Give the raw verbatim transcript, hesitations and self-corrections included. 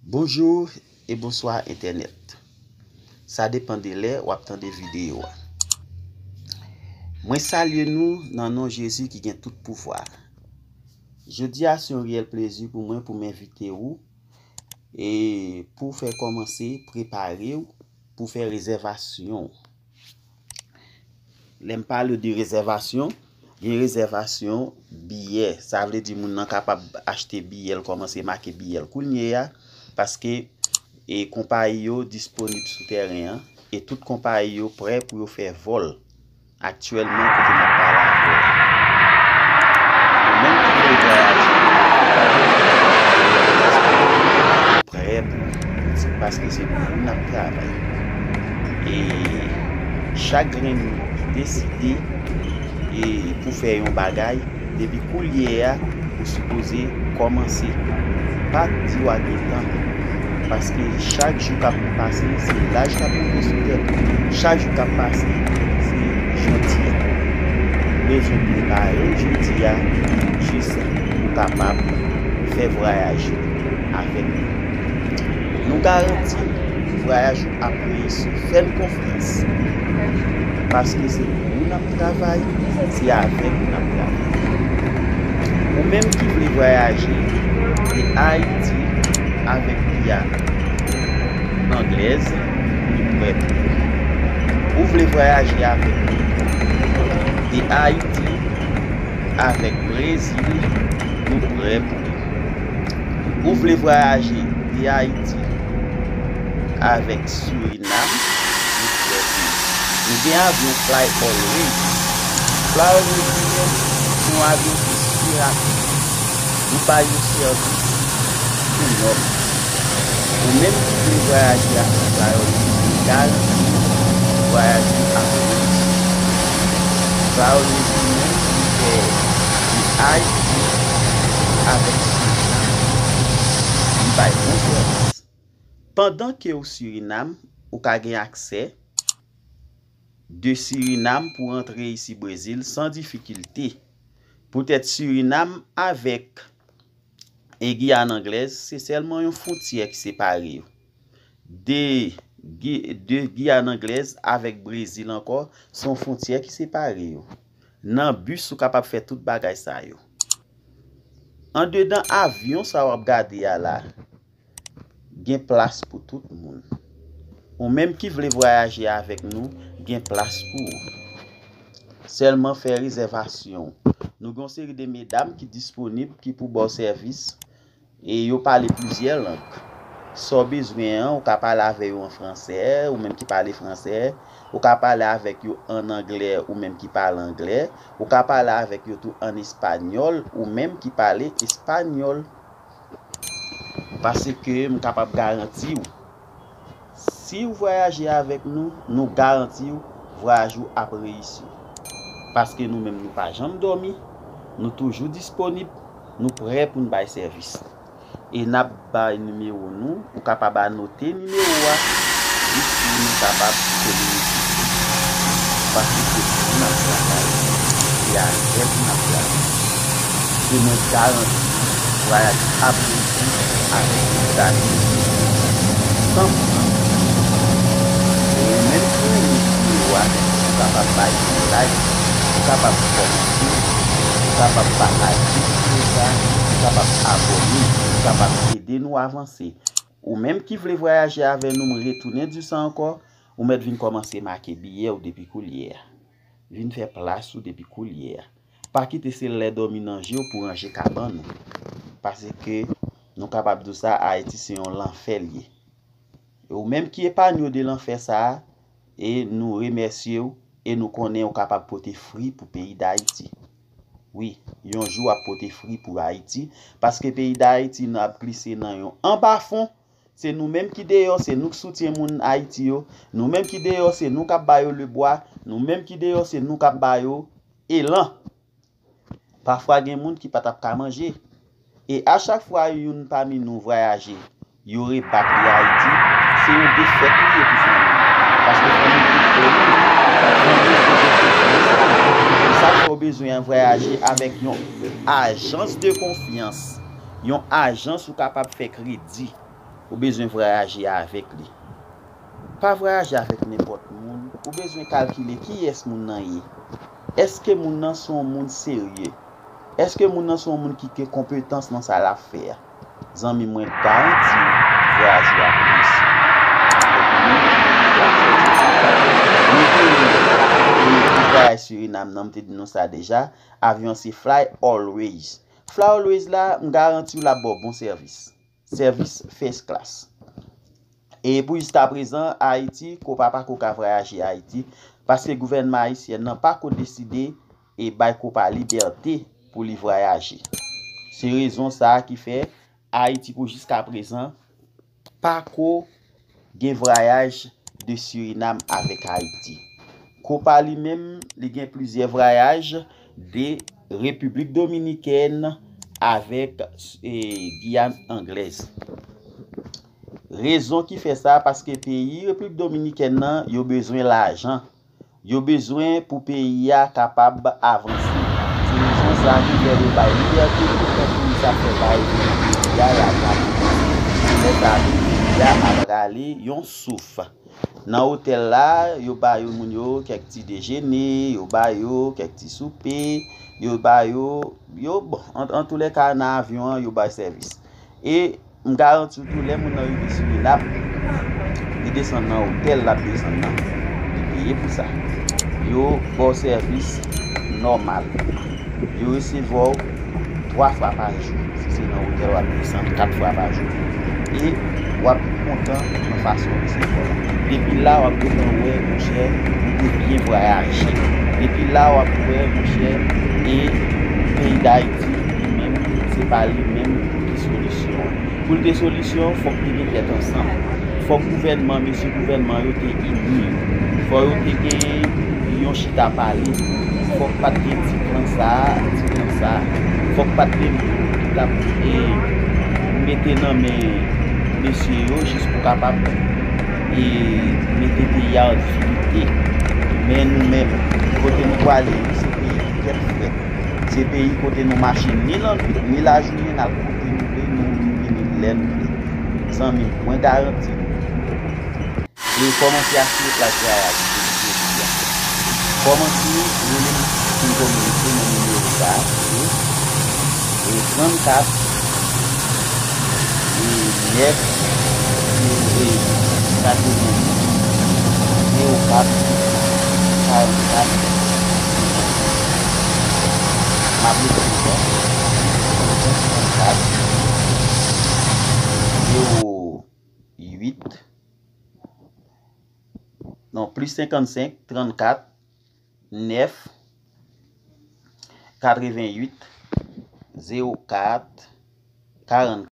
Bonjou e bonswa entènèt. Sa depann de lè w ap tande videyo a. Mwen salye nou nan non Jezi ki gen tout pouvwa. Jodi a se yon reyèl plezi pou mwen pou m envite w e pou w fè kòmanse prepare w pou fè rezèvasyon w. Lè m pale de rezèvasyon, gen rezèvasyon biyè. Sa vle di moun nan kapab achte biyè l, kòmanse make biyè l kounye a, paske e konpayi yo disponib sou tèren an e tout konpayi yo prè pou yo fè vòl aktyèlman kote m ap pale avè w. Ou menm ki vle vwayaje, prè pou, paske se pou ou n ap travay. E chak grenn moun ki deside e pou fè yon bagay, depi koulye a, ou sipoze kòmanse. Pa di w a gen tan, paske chak jou k ap pase, se laj k ap monte sou tèt ou. Chak jou k ap pase, se jodi a. Ou bezwen prepare jodi a, jis pou w kapab fè vwayaj ou avèk nou. Nou garanti vwayaj ou ap reyisi. Fè n konfyans. Paske se pou ou n ap travay, se avèk ou n ap travay. Ou menm ki vle vwayaje de Ayiti avèk via anglèz, nou prè pou ou. Ou vle vwayaje avèk nou de Ayiti avèk Brezil, nou prè pou ou. Ou vle vwayaje de Ayiti avèk Surinam, nou prè pou ou. Nou gen avyon Fly Always. Fly Always li menm, se yon avyon ki sipè rapid. Nou ba yo sèvis pou nòm. Ou menm ki vle vwayaje ak Fly Always, nou garanti vwayaj ou ap reyisi. Fly Always li menm, li fè de Ayiti avèk Surinam. Li bay bon sèvis. Pandan ke w Surinam, ou ka gen aksè de Surinam pou antre isi Brezil san difikilte. Poutèt Surinam avèk e Giyàn Anglèz, se sèlman yon fwontyè ki separe yo. De, Gi- de Giyàn Anglèz avèk Brezil ankò, se yon fwontyè ki separe yo. Nan bis, ou kapab fè tout bagay sa yo. Andedan avyon sa w ap gade a la, gen plas pou tout moun. Ou menm ki vle vwayaje avèk nou, gen plas pou ou. Sèlman fè rezèvasyon w. Nou gen yon seri de medam ki disponib, ki pou ba w sèvis, e yo pale plizyè lang. Sa w bezwen an, ou ka pale avè yo an fransè, ou menm ki pale fransè, ou ka pale avèk yo an anglè, ou menm ki pale anglè, ou ka pale avèk yo tou an espanyòl, ou menm ki pale espanyòl. Paske m kapab garanti w, si w vwayaje avèk nou, nou garanti w, vwayaj ou ap reyisi. Paske nou menm, nou pa janm dòmi, nou toujou disponib, nou prè pou n bay sèvis. E n ap bay nimewo nou, ou kapab anote nimewo a, jis pou nou kapab kominike. Paske se pou n ap travay, se avèk n ap travay. E mwen garanti, vwayaj ap reyisi avèk tout sa ki san pwoblèm. E ou menm ki renmen videyo a, ou kapab bay yon like, ou kapab kòmante, ou kapab pataje videyo sa, ou kapab abòne, ou kapab ede nou avanse. Ou menm ki vle vwayaje avè nou, m retounen di sa ankò, ou mèt vin kòmanse make biyè w depi koulye a. Vin fè plas ou depi koulye a. Pa kite se lè dòmi nan je w pou ranje kabann ou. Paske nou kapab di w sa, Ayiti se yon lanfè l ye. E ou menm ki epanye w de lanfè sa a, e nou remèsye w, e nou konnen ou kapab pote fwi pou peyi Dayiti. Wi, yon jou w ap pote fwi pou Ayiti, paske peyi Dayiti n ap glise nan yon anbafon. Se nou menm ki deyò, se nou k soutyen moun Ayiti yo. Nou menm ki deyò, se nou k ap ba yo lebwa. Nou menm ki deyò, se nou k ap ba yo elan. Pafwa gen moun ki pa t ap ka manje. E a chak fwa youn pami nou vwayaje, yo repatriye Ayiti, se yon defèt li ye pou fanmi. Paske fanmi tout fanmi, fanmi yo te gen konfyans nan ou. Se sa k fè w bezwen vwayaje avèk yon ajans de konfyans. Yon ajans ou kapab fè kredi. ou bezwen vwayaje avèk li. Pa vwayaje avèk nenpòt moun, ou bezwen kalkile kiyès moun nan ye. Èske moun nan se yon moun serye? Èske moun nan se yon moun ki gen konpetans nan sa l ap fè a? Zanmi mwen, garanti vwayaj la pou reyisi. Mwen te, pou vwayaj Surinam nan, m te di nou sa deja, avyon se Fly Always. Fly Always la, m garanti w l ap ba w bon sèvis. Sèvis first class. E pou jiskaprezan, Ayiti, Copa pako ka vwayaje Ayiti, paske gouvènman ayisyen nan pako deside e bay Copa libète pou li vwayaje. Se rezon sa a ki fè Ayiti pou jiskaprezan pako gen vwayaj de Surinam avèk Ayiti. Copa li menm, li gen plizyè vwayaj de Repiblik Dominikèn avèk, e, Giyàn Anglèz. Rezon ki fè sa, paske peyi Repiblik Dominikèn nan, yo bezwen lajan. Yo bezwen pou peyi a kapab avanse. Se rezon sa a ki fè yo bay libète pou fè touris ap fè vwayaj nan peyi a, lajan ap depanse. Lè sa a tou, peyi a ap rale yon souf. Nan otèl la, yo ba yo moun yo kèk ti dejene, yo ba yo kèk ti soupe, yo ba yo, yo, bon, an, antoulèka, nan avyon an, yo bay sèvis. E m garanti w tou, lè moun nan rive Surinam, li desann nan otèl l ap desann nan, li peye pou sa. Yo ba w sèvis nòmal. Yo resevwa w twa fwa pa jou. Si se nan otèl w ap desann, kat fwa pa jou. E w ap kontan nan fason yo resevwa w la. Depi la, w ap gentan wè, monchè, li te byen vwayaje. Depi la, w ap wè, monchè, e peyi Dayiti, li menm, se pa li menm ki solisyon an. Pou l gen solisyon, fòk li gen tèt ansanm. Fòk gouvènman, mesye gouvènman yo te ini yo. Fòk yo te gen yon chita pale. Fòk pa t gen ti klan sa a, ti klan sa a. Fòk pa t gen moun ki t ap, e, mete nan men mesye yo jis pou kapab, e, mete peyi a an difikilte. Men nou menm, kote nou prale, se peyi ki tèt frèt. Se peyi kote nou mache ni lannwit, ni lajounen, n al kote nou vle, nou vini lè nou vle. Zanmi, mwen garanti nou. E kòmanse asire plas vwayaj ou pou jodi a. Kòmanse rele m pou n kominike nan nimewo sa a, se, e, trannkat, e, nèf, e, e, katrevenn, zewo kat, karannkat. M ap repete ankò. Trannkat, zewo uit, non, plis senkannsenk, trannkat, nèf, katrevenn uit, zewo kat, karannkat.